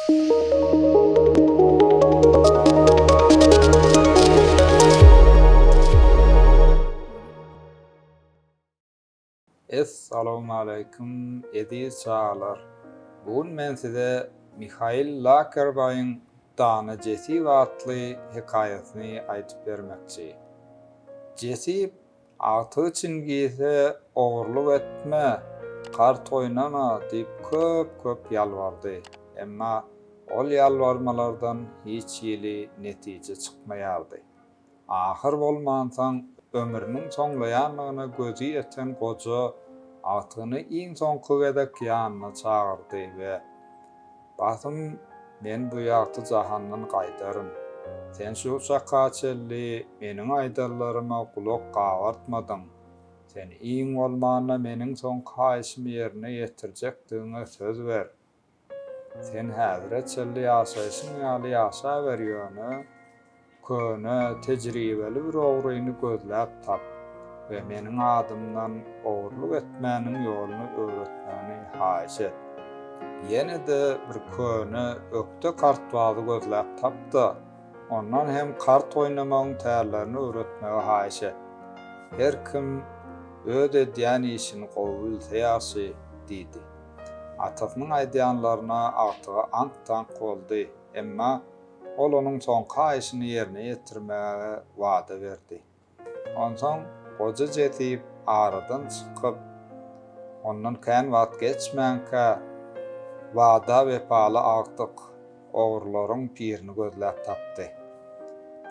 Essalawmaleýkim eziz çagalar! Bu gün men size Mihail Lakerbaýyň Dana Jesip atly hekaýasyny aýdyp bermekçi. Jesip agtygy Çingize ogurlyk etme, kart oýnama diýip köp-köp ýalbardy. Emma ol ýalbarmalardan hiç hili netije çykmaýardy. Ahyr bolmansoň, ömrüniň soňlaýandygyna gözi ýeten goja agtygyny iň soňky gezek ýanyna çagyrdy we, Basym men bu ýagty jahandan gaýdaryn. Sen şu çaka çenli meniň aýdanlaryma gulak gabartmadyň. Sen iň bolmanda meniň soňky haýyşymy ýerine ýetirjekdigiňe söz ber. Sen häzire çenli ýaşaýşyň ýaly ýaşaber ýöne köne, tejribeli bir ogryny gözläp tap we meniň adymdan ogurlyk etmäniň ýoluny öwretmegini haýyş et. Ýene-de bir köne, ökde kartbazy gözläp tap-da, ondan hem kart oýnamagyň tärlerini öwretmegi haýyş et. Her kim öz edýän işini gowy bilse ýagşy, diýdi. Atasynyň aýdýanlaryna agtygy aňk-taňk boldy, emma ol onuň soňky haýyşyny ýerine ýetirmäge wada berdi. Onsoň goja jesip aradan çykyp, ondan kän wagt geçmänkä, wada wepaly agtyk ogrularyň pirini gözläp tapdy.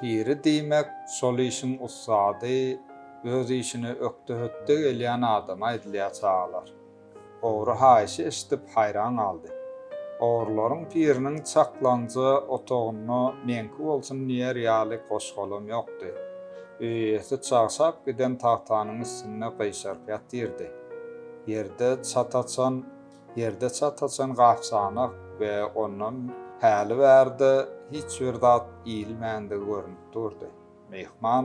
Piri diýmek, şol işiň ussady, öz işine ökde-hötde gelýän adama aýdylýar, çagalar. Ogry haýyşy eşidip haýran galdy. Ogrularyň piriniň çaklaňja otagynda meňki bolsun diýer ýaly goş-golam ýokdy. Öý eýesi çagşap giden tagtanyň üstünde gyşaryp ýatyrdy. Ýerde çat açan, ýerde çat açan gap-çanak we ondan häli-bärde hiç bir zat iýilmändigi görnüp durdy. Myhman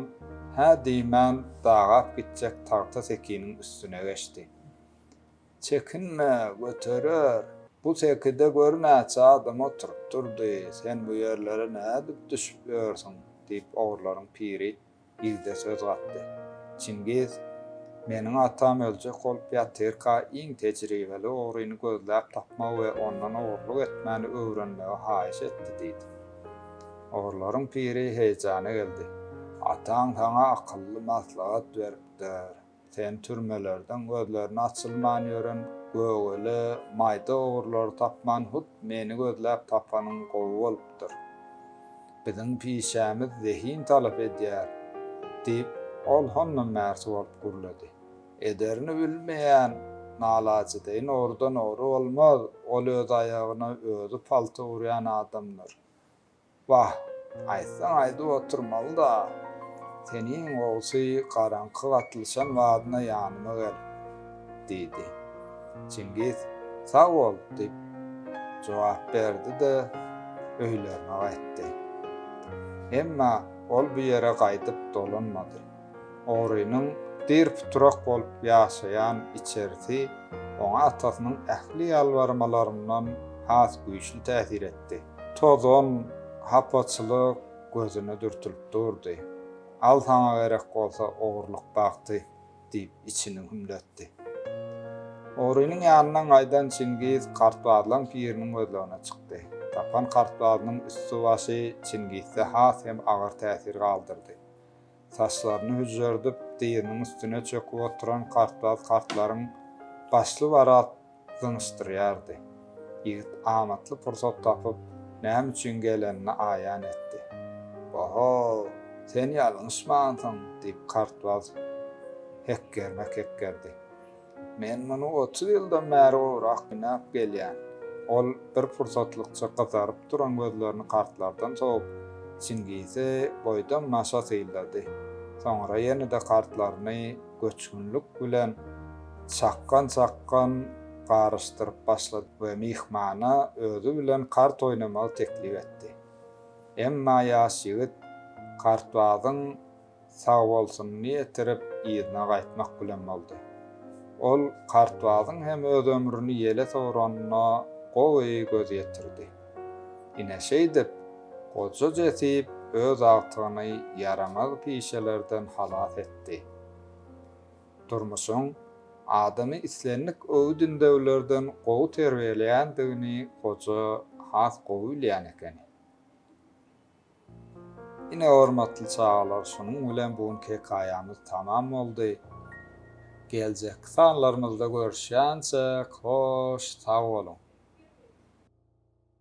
hä diýmän dagap gitjek tagta sekiniň üstüne geçdi. Çekinme, göterer. Bu sekide gör näçe adam oturyp durdy, sen bu ýerlere nädip düşüp ýörsüň? diýip, ogrularyň piri ýigide söz gatdy. Çingiz, Meniň atam öljek bolup ýatyrka iň tejribeli ogryny gözläp tapmagy we ondan ogurlyk etmäni öwrenmegi haýyş etdi diýdi. Ogrularyň piri heýjana geldi. Ataň saňa akylly maslahat beripdir. Sen türmelerden gözlerini açylman ýören gögele, maýda ogrulary tapman hut meni gözläp tapanyň gowy bolupdyr. Biziň pişämiz zehin talap edýär, diýip, ol hondan bärsi bolup gürledi. Ederini bilmeýän nalajedeýin ogrudan ogry bolmaz, ol öz aýagyna özi palta urýan adamdyr. Wah, aýtsaň aýdyp oturmaly-da. Sen iň gowusy garaňky gatlyşan badyna ýanyma gel, diýdi. Çingiz, Sag bol, diýip, jogap berdi-de, öýlerine gaýtdy. Emma ol bu ýere gaýdyp dolanmady. Ogrynyň dyr-pytrak bolup ýaşaýan içerisi oňa atasynyň ähli ýalbarmalaryndan has güýçli täsir etdi. Tozan, hapaçylyk gözüne dürtülip durdy. Al saňa gerek bolsa ogurlyk bagty! diýip, içini hümletdi. Ogrynyň ýanyndan gaýdan Çingiz kartbazlaň piriniň gözlegine çykdy. Tapan kartbazynyň üsti-başy Çingizde has hem agyr täsir galdyrdy. Saçlaryny hüžžerdip, dyzynyň üstüne çöküp oturan kartbaz kartlaryň başly-barat zyňyşdyrýardy. Ýigit amatly pursat tapyp, näme üçin gelenini aýan etdi. Oho, sen ýalňyşmansyň, diýip, kartbaz hekgerme hekgerdi. Men muny 30 ýyldan bäri gowrak oýnap gelýän. Ol bir pursatlykça gyzaryp duran gözlerini kartlardan sowup, Çingizi boýdan-başa synlady. Soňra ýene-de kartlaryny göçgünlik bilen çakgan-çakgan garyşdyryp başlady we myhmana özi bilen kart oýnamagy teklip etdi. Emma ýaş ýigit kartbazyň sagbolsunyny ýetirip, yzyna gaýtmak bilen boldy. Ol kartbazyň hem öz ömrüni ýele sowranyna gowy göz ýetirdi. Ine şeýdip, goja jesip öz agtygyny ýaramaz pişelerden halas etdi. Durmuşyň adamy islendik öwüt-ündewlerden gowy terbiýeleýändigini goja has gowy bilýän ekeni. Ine hormatly çagalar şunuň bilen bu günki hekaýamyz tamam boldy. Geljekki sanlarymyzda görüşýänçäk hoş sag boluň.